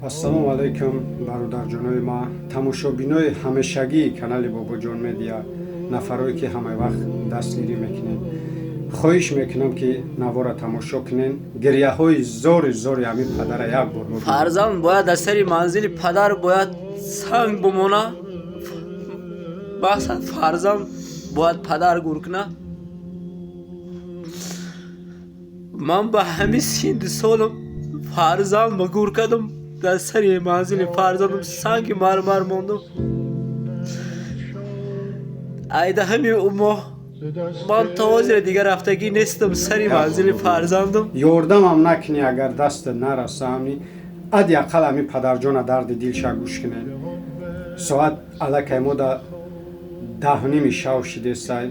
Ассалому алайкум, бародарҷонои ма, тамошобинои ҳамешагии канали Бобоҷон Медиа, нафарое ки ҳама вақт дастгирӣ мекунед. Хоҳиш мекунам, ки навора тамошо кунен, гирьяҳои зори зори ҳамин падара як бор бубинед. Фарзанд бояд дар сари манзили падар бояд санг бимона. Мақсад, фарзанд бояд падар гур куна. Ман ба ҳамин синду солам фарзанд ба гур кардам, дар сари манзили фарзандам санги мармар мондам. Айда ҳами моҳ ман то ҳозира дигар рафтагӣ нестам сари манзили фарзандам. Ёрдамам накунӣ, агар дастат нараса, ами ади ақал ами падарҷона дарди дилша гӯш кунед. Соат аллакай мо да 10:30 шав шидесай.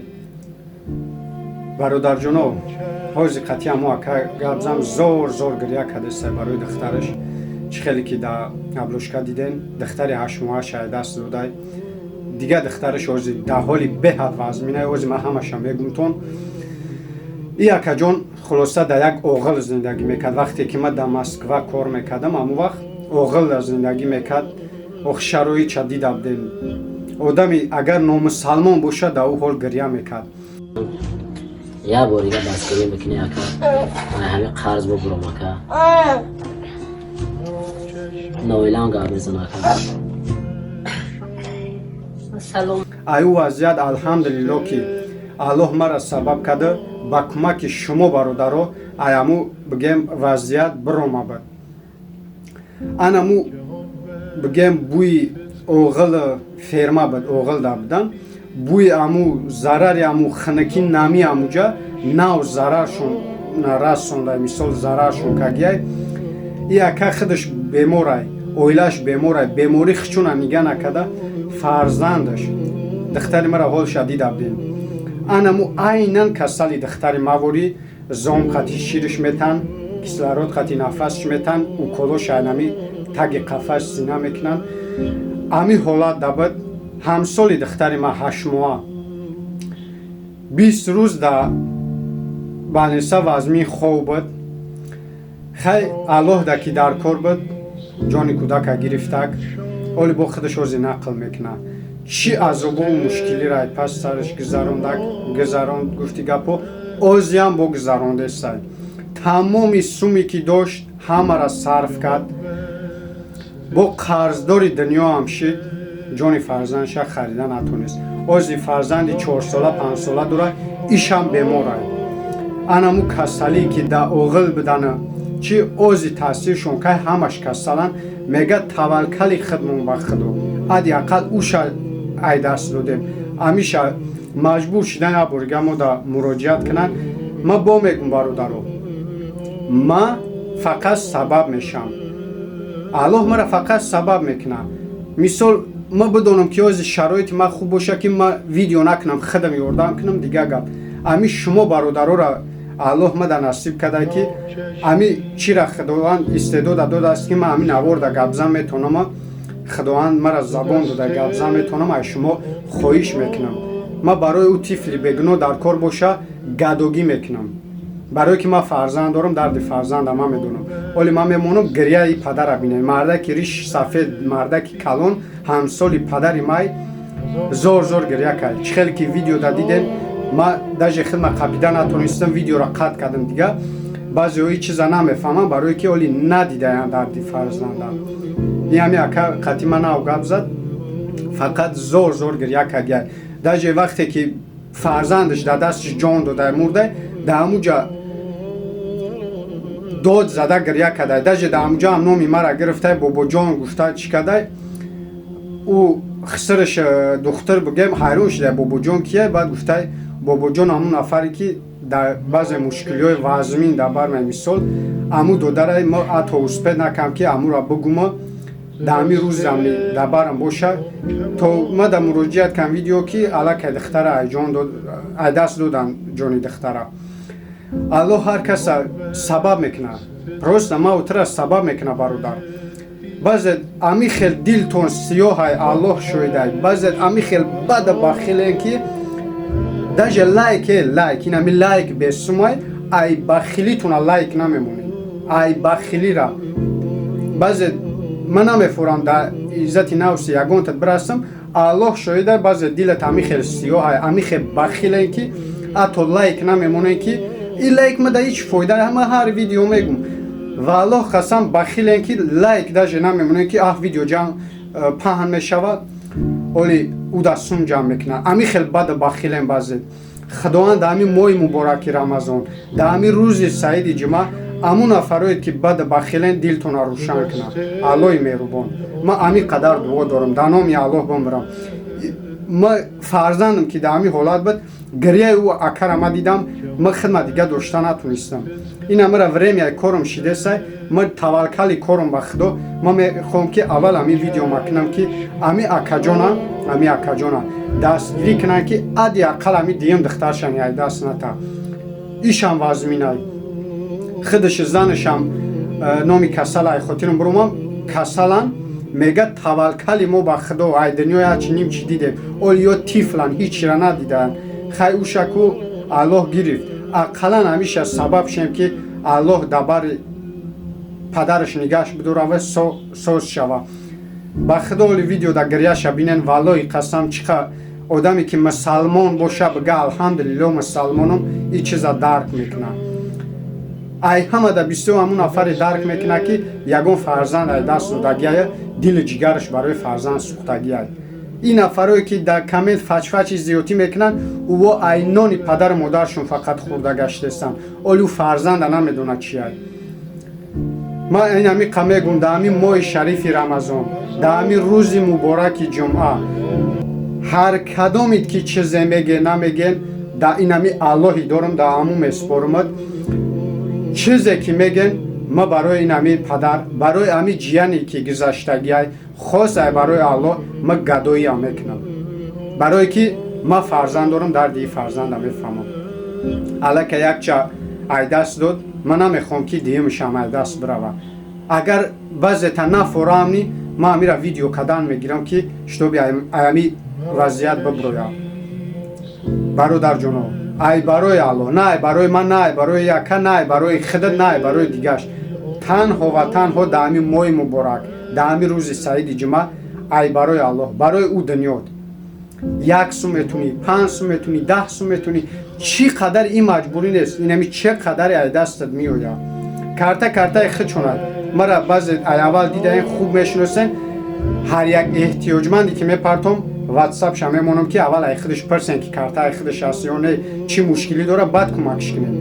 Бародарҷоно, ҳози қатъиян мо ака гап зам, зор зор гирья кардесай барои духтараш. Чӣ хеле ки да обложка диден, духтари 8 моҳаш ай даст додай. Дигар духтараш ҳози дар ҳоли беҳад вазминай. Ҳози ман ҳамаша мегумтон. И акаҷон, хулоса, дар як оғил зиндагӣ мекард. Вақте ки ман дар Москва кор мекардам, ҳамон вақт оғил дар зиндагӣ мекард. Ох, шароитша дида будем. Одами агар номусалмон бошад, дар ӯ ҳол гирья мекард. Як бор дига дастгирӣ мекунӣ, ака, ман ҳамин қарз бубурам, ака. Ноилам гап мезан, ака. Салом. Ай ӯ вазъият, алҳамдулилло, ки Аллоҳ мара сабаб карда, ба кӯмаки шумо, бародаро, аяму бигем вазъият биромабад. Анаму бигем бӯи оғил ферма буд, оғил да будан, бӯи аму зарари аму хинакӣ, нами амуҷа нав зараршон расонда. Мисол, зараршон кагияй. И ака худаш беморай, оилааш беморай, беморӣ хичуна нига накарда, фарзандаш, духтари мара ҳолша дида будем. Анаму айнан касали духтари маворӣ, зом қати шириш метан, кислород қати нафасш метан, уколош айнами таги қафаш сина мекунанд. Ами ҳолат дабад. Ҳамсоли духтари ма 8 моҳа 20 рӯз да больница вазмин хов буд. Хай, Аллоҳ да ки дар кор буд, ҷони кӯдака гирифтак. Оли бо худаш ози нақл мекуна, чӣ азобу мушкилиро ай пас сараш гузарондак, гузаронд. Гуфти гапо, озиам бо гузарондесай. Тамоми суме ки дошт, ҳамара сарф кард, бо қарздори дунёам шид, ҷони фарзандша харида натонист. Ози фарзанди 4 сола, 5 сола дора, ишам беморай. Анаму касалие ки да оғил будана чӣ ози таъсиршон кай, ҳамаш касалан. Мега, тавалкали худмон ба худо, ади ақал уша ай даст додем. Амиша маҷбур шидан як борига мо да муроҷиат кунанд. Ма бо мегум, бародаро, ма фақат сабаб мешам, Аллоҳ мара фақат сабаб мекунад. Мисол, ма бидонам, ки ози шароити ма хуб боша, ки ма видео накунам, худам ёрдам кунам, дигар гап. Ами шумо бародарора Аллоҳ мада насиб карда, ки ами чира Худованд истеъдода додааст, ки ман ами наворда гапзан метонама. Худованд мара забон дода, гапзан метонам. Аз шумо хоҳиш мекунам, ман барои ӯ тифли бегуноҳ дар кор боша, гадогӣ мекунам, барое ки ман фарзанд дорам, дарди фарзанда ман медонам. Оли ман мемонам гирьяи падара бинем. Мардаки риш сафед, мардаки калон, ҳамсоли падари май, зор зор гирья кард. Чӣ хеле ки видеода дидем, ма даже хидма қапида натонистам, видеоро қатъ кардам. Дига баъзеҳо ин чиза намефаҳмам, барое ки оли надидаянд дарди фарзанда. Ин ҳами ака қатъи ман нав гап зад, фақат зор зор гирья кардия. Даже вақте ки фарзандаш дар дасташ ҷон дода мурда, дар ҳамуҷа дод зада гирья кардай. Даже дар ҳамуҷа ҳам номи мара гирифтай, Бобоҷон гуфта, чӣ кардай. Ӯ хисираш духтур бигем ҳайрон шуда, Бобоҷон кия? Баъд гуфтай, Бобоҷон ҳамун нафаре ки дар баъзе мушкилиҳои вазмин дар бармай. Мисол, аму додарай мо ҳатто успеть накардам, ки амура бигума, дар ҳамин рӯз ами дар барам боша, то ма да муроҷиат кардам видео, ки аллакай духтара ай даст додан ҷони духтара. Аллоҳ ҳар каса сабаб мекунад, просто ма утра сабаб мекунад. Бародар, баъзе ами хел дилтон сиёҳай, Аллоҳ шоҳидай, баъзе ами хел бада бахилен, ки даже лайк, лайк, ин ами лайк бесумай, ай бахилитуна лайк намемонед, ай бахилира. Баъзе Ман намефурам дар иззати нафси ягонтат бирасам. Аллоҳ шоҳида, баъзе дилат ами хел сиёҳай, ами хел бахиле, ки ҳатто лайк намемонем, ки ин лайк ма да ҳеҷ фоида. Ма ҳар видео мегум, ва Аллоҳ қасам, бахилем, ки лайк даже намемонем, ки аҳ, видео ҷамъ паҳн мешавад, оли ӯ да сум ҷамъ мекунад. Ами хел бада бахилем баъзе. Худованд дар ҳамин моҳи мубораки Рамазон, дар ҳамин рӯзи саиди ҷумъа, амун нафароед, ки бада бахилен, дилтона рӯшан кунад. Аллоҳи меҳрубон, ман ҳамин қадар дуо дорам, дар номи Аллоҳ бимирам. Ма фарзандам, ки дар ҳамин ҳолат буд, гиряи ӯ акара ма дидам, ма хидмат дига дошта натонистам. Ина мара времяи корум шидесай, ма тавалкали корум ба Худо. Ма мехоҳам, ки аввал ҳамин видео макунам, ки ами акаҷона дастгирӣ кунанд, ки ади ақал ами дуюм духтаршам яй даст ната. Ишам вазминай, худаш занашам номи касалай, хотирам бурумам, касалан. Мега, тавалкали мо ба Худо, ай дунё ячи ним чи дидем, оли ё тифлан, ҳичра надидаанд. Хай, ушаку Аллоҳ гирифт. Ақаллан ҳамиша сабаб шем, ки Аллоҳ дар бари падараш нигаҳш бидорава, соз шава. Ба Худо, оли видео да гиряша бинен, валлоҳи қасам, чиқа одаме, ки мусалмон боша, бига алҳамдулилло, мусалмонам, ин чиза дарк мекунад. Ай ҳамада бисёр ҳамун нафаре дарк мекунад, ки ягон фарзанд ай даст додагиая, дили ҷигараш барои фарзанд сӯхтагиай. Ин нафарое, ки дар коммент фачфачи зиёдтӣ мекунанд, ӯво ай нони падару модаршон фақат хӯрда гаштестанд, оли ӯ фарзанда намедонад чиай. Ман ин ҳамиқа мегум: дар ҳамин моҳи шарифи Рамазон, дар ҳамин рӯзи мубораки ҷумъа, ҳар кадомит, ки чизе меге, намеген, дар ин ҳами Аллоҳи дорам, дар ҳамун месупорумад. Чизе ки меген, ма барои ин ҳами падар, барои ҳами ҷияне, ки гузаштагиай, хосай барои Аллоҳ, ма гадоиам мекунам, барое ки ма фарзанд дорам, дарди фарзанда мефаҳмам. Аллака якча айдаст дод, ман намехоҳам, ки дуюмшам айдаст бирава. Агар баъзета нафораамни, ман амира видео кадан мегирам, ки чтобы ами вазъият биброя. Бародарҷоно, ай барои Аллоҳ, на ай барои ман, на ай барои яка, на ай барои худат, на ай барои дигаш, танҳо ва танҳо дар ҳамин моҳи муборак, дар ҳамин рӯзи саиди ҷумъа, ай барои Аллоҳ, барои ӯ дунёд, як сум метунӣ, 5 сум метунӣ, 10 сум метунӣ, чӣ қадар, ин маҷбурӣ нест, инами чӣ қадаре ай дастат меояд, карта картаи худшонад. Мара баъзе ай аввал дидаен, хуб мешиносен. Ҳар як эҳтиёҷманде, ки мепартом, ватсапша мемонам, ки аввал ай худаш пурсен, ки картаи худаш аст ё не, чӣ мушкилӣ дорад, баъд кӯмакш кунем.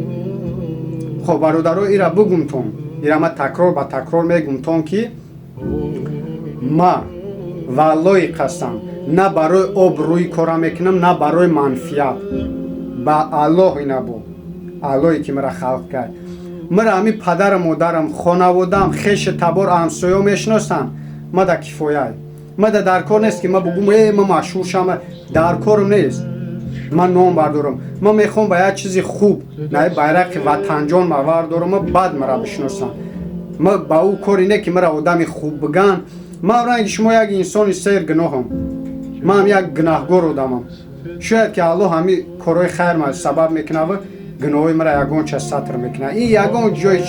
Хоб, бародаро, ира бугумтон, ира ма такрор ба такрор мегумтон, ки ма, валлои қасам, на барои обрӯи кора мекунам, на барои манфиат. Ба Аллоҳ ина бу Аллоҳе, ки мара халқ кард, мара ҳамин падару модарам, хонаводаам, хешу табор, ҳамсоё мешиносанд. Ма да кифояй, ма да дар кор нест, ки ма бугум, э, ма машҳур шам, дар корм нест, ман ном бардорам. Ман мехоҳам ба як чизи хуб, на байрақи ватанҷон ма вардорам, ма баъд мара бишиносам. Ма ба ӯ кори не, ки мара одами хуб биган. Ман ранги шумо як инсони сер гуноҳам, ман як гунаҳгор одамам. Шояд ки Аллоҳ ҳами корҳои хайр ма сабаб мекунава, гуноҳои мара ягон ча сатр мекунад. Ин ягон ҷои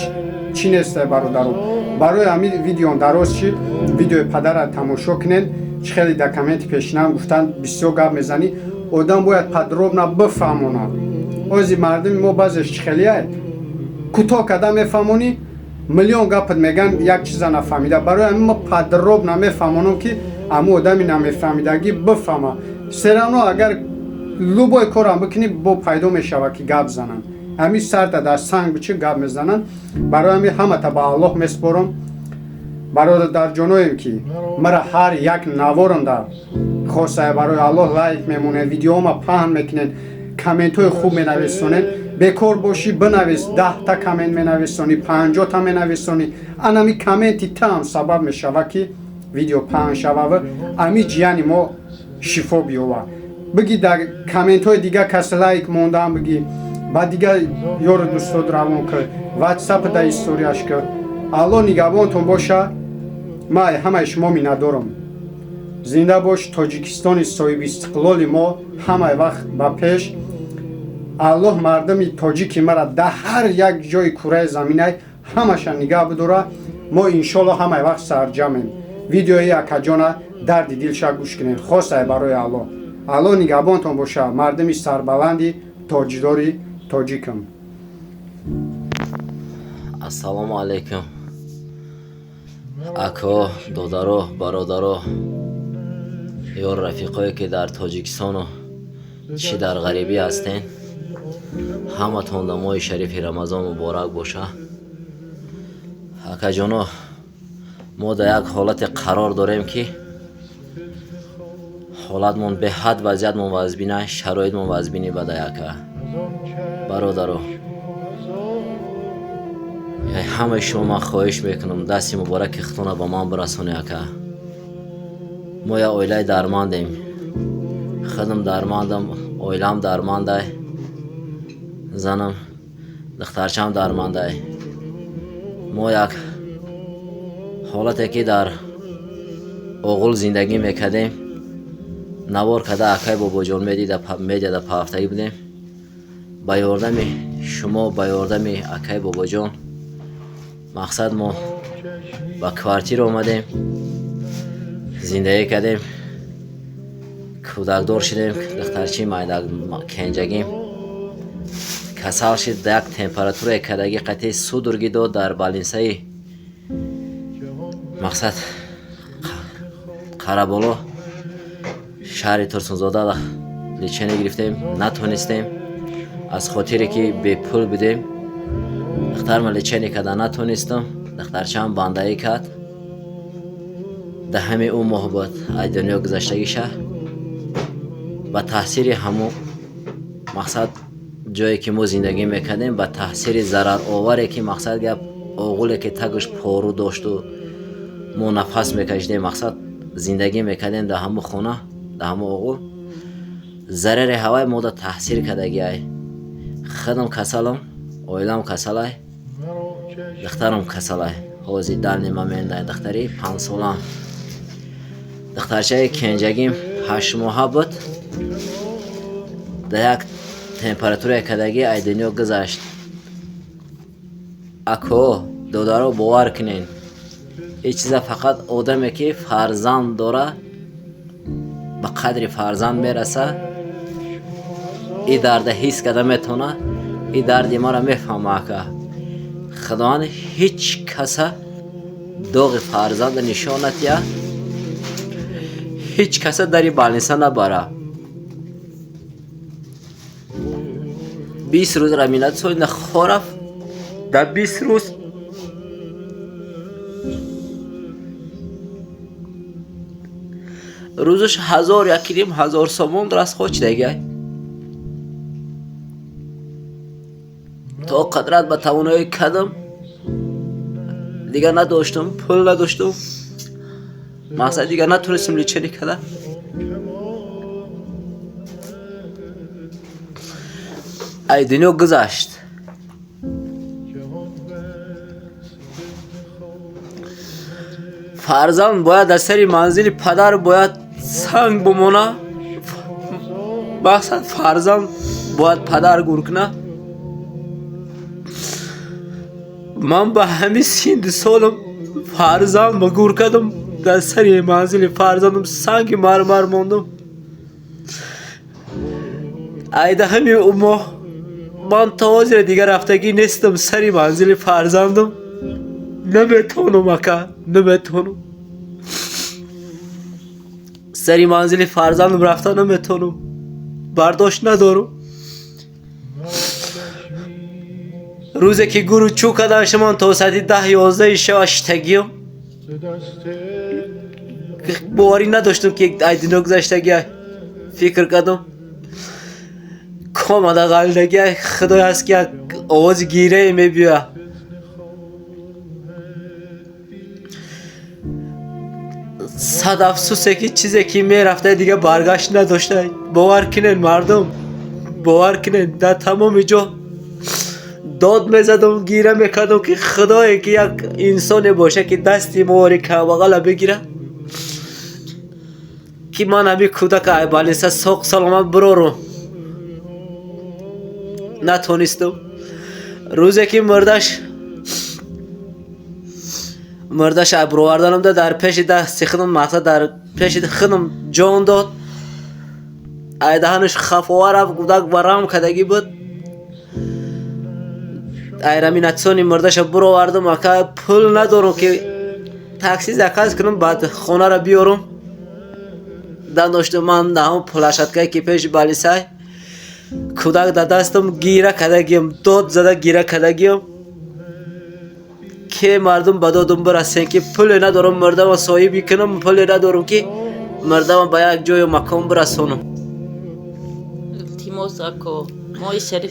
чӣ несте, бародаро. Барои ҳамин видеон дароз шид. Видеои падара тамошо кунед. Чӣ хеле дар комменти пешинам гуфтанд, бисёр гап мезанӣ, одам бояд подробно бифаҳмонад. Ози мардуми мо баъзеш чӣ хелияй, кӯтоҳ карда мефаҳмонӣ, миллион гапат меган, як чиза нафаҳмида. Барои ҳамин мо подробно мефаҳмонам, ки ҳамун одами намефаҳмидагӣ бифаҳма. Всё равно, агар любой корам бикунӣ, бо пайдо мешавад, ки гап зананд. Ҳамин сарта дар санг бичи, гап мезананд. Барои ҳамин ҳамата ба Аллоҳ месупорам. Бародарҷоноем, ки мара ҳар як наворам дар хосая барои Аллоҳ лайк мемонед, видеома паҳн мекунед, комментҳои хуб менависонед. Бекор бошӣ, бинавис, 10та коммент менависонӣ, 50та менависонӣ, анами комменти таам сабаб мешавад, ки видео паҳн шавава, ами ҷияни мо шифо биёвад. Бигӣ, дар комментҳои дига кас лайк мондаам, бигӣ, ба дига ёру дӯстод равон кар, ватсап да историяш кар. Аллоҳ нигаҳбонтон боша. Ма ҳамаи шумо миннатдорам. Зинда бош Тоҷикистони соҳиби истиқлоли мо, ҳамаи вақт ба пеш. Аллоҳ мардуми тоҷики мара дар ҳар як ҷои кураи заминай ҳамаша нигаҳ бидора. Мо иншолло ҳамаи вақт сарҷамем. Видеои акаҷона дарди дилша гӯш кунед. Хостай барои Аллоҳ. Аллоҳ нигаҳбонтон боша, мардуми сарбаланди тоҷдори тоҷикам. Ассалому алайкум. Ако, додаро, бародаро, ё рафиқое ки дар Тоҷикистону чӣ дар ғарибӣ ҳастен, ҳаматон да моҳи шарифи Рамазон муборак боша. Акаҷоно, мо дар як ҳолате қарор дорем ки ҳолатмон беҳад вазъиятмон вазбина, шароитмон вазбини бада яка. Бародаро, ҳамаи шумо ман хоҳиш мекунам дасти мубораки худтона ба ман бирасоне ака. Мо як оилаи дармандем. Худам дармандам, оилаам дармандай, занам, духтарчаам дармандай. Мо як ҳолате ки дар оғул зиндагӣ мекардем, навор карда акай бобоҷон медиада паҳафтагӣ будем. Ба ёрдами шумо, ба ёрдами акай бобоҷон мақсад мо ба квартира омадем, зиндагӣ кардем, кӯдакдор шудем, духтарчии майда кенҷагим касал шид, як температураи кардагӣ қатъи судорги дод дар балинсаи мақсад Қараболо шаҳри Турсунзода лечение гирифтем, натонистем аз хотире ки бепул будем. Духтарма лечение карда натонистам, духтарчаам бандаӣ кард. Даҳами ӯ моҳ буд аз дунё гузаштагиша. Ба таъсири ҳамо мақсад ҷое ки мо зиндагӣ мекардем, ба таъсири зарароваре ки мақсад гап оғуле ки тагаш пору дошту мо нафас мекашидем, мақсад зиндагӣ мекардем дар ҳамо хона, дар ҳамо оғул, зарари ҳавай мода таъсир кардагиай. Худам касалам, оилам касалай, духтарам касалай. Ҳозир дальний момент духтари 5 солам. Духтарчаи кенҷагим 8 моҳа буд, дар як температураи кардагӣ ай дунё гузашт. Ако, додаро, бовар кунед, ин чиза фақат одаме ки фарзанд дора, ба қадри фарзанд мераса, ин дарда ҳис карда метавона, ин дарди маро мефаҳма ака. Худованд ҳеҷ каса доғи фарзанда нишон натиҳад, ҳеҷ каса дари балниса набара. 20 рӯз раминат соина хораф, дар 20 рӯз рӯзаш 1000 1500 сомон расход шидагиай. То қадрат ба тавоноӣ кардам, дигар надоштам, пул надоштам, мақсад дигар натонистам лечение карда. Ай дунё гузашт. Фарзанд бояд дар сари манзили падар бояд санг бимона. Мақсад фарзанд бояд падар гур куна. Ман ба ҳамин синду солам фарзанд ба гур кардам, дар сари манзили фарзандам санги мармар мондам. Айда ҳамин моҳ ман то ҳозира дигар рафтагӣ нестам сари манзили фарзандам. Наметавонам ака, наметавонам. Сари манзили фарзандам рафта наметавонам, бардошт надорам. Рӯзе ки гуру чӯ кардам шумон то соати 10-11 шава шитагиам, боварӣ надоштам ки ай дунё гузаштагиай. Фикр кардам комада ғалидагиай, худое ҳаст ки як овози гирае мебиёяд. Сад афсӯсе ки чизе ки мерафта дигар баргашт надошта. Бовар кунед мардум, бовар кунед, дар тамоми ҷо дод мезадам, гира мекардам ки худое ки як инсоне боша ки дасти мовари камбағала бигира, ки ман ҳамин кӯдака ай балиса соқ саломат бирорум. Натонистам. Рӯзе ки мурдаш Мурдаша бироварданам дар пеши дасти худам, мақсад, дар пеши худам ҷон дод. Ай даҳанаш хафова рафт, кӯдак барам кардагӣ буд. Ай реаниматсиони мурдаша бировардам, ака, пул надорам, ки такси заказ кунам, баъд хонаро биёрам. Дандошта ман ҳамон площадкае, ки пеши балисай, кӯдак дар дастам, гира кардагиам, дод зада гира кардагиам, ке мардум ба додум бирасен, ки пуле надорам мурдама соҳибӣ кунам, пуле надорам, ки мурдама ба як ҷою макон бирасонам. Илтимос, ако, моҳи шариф.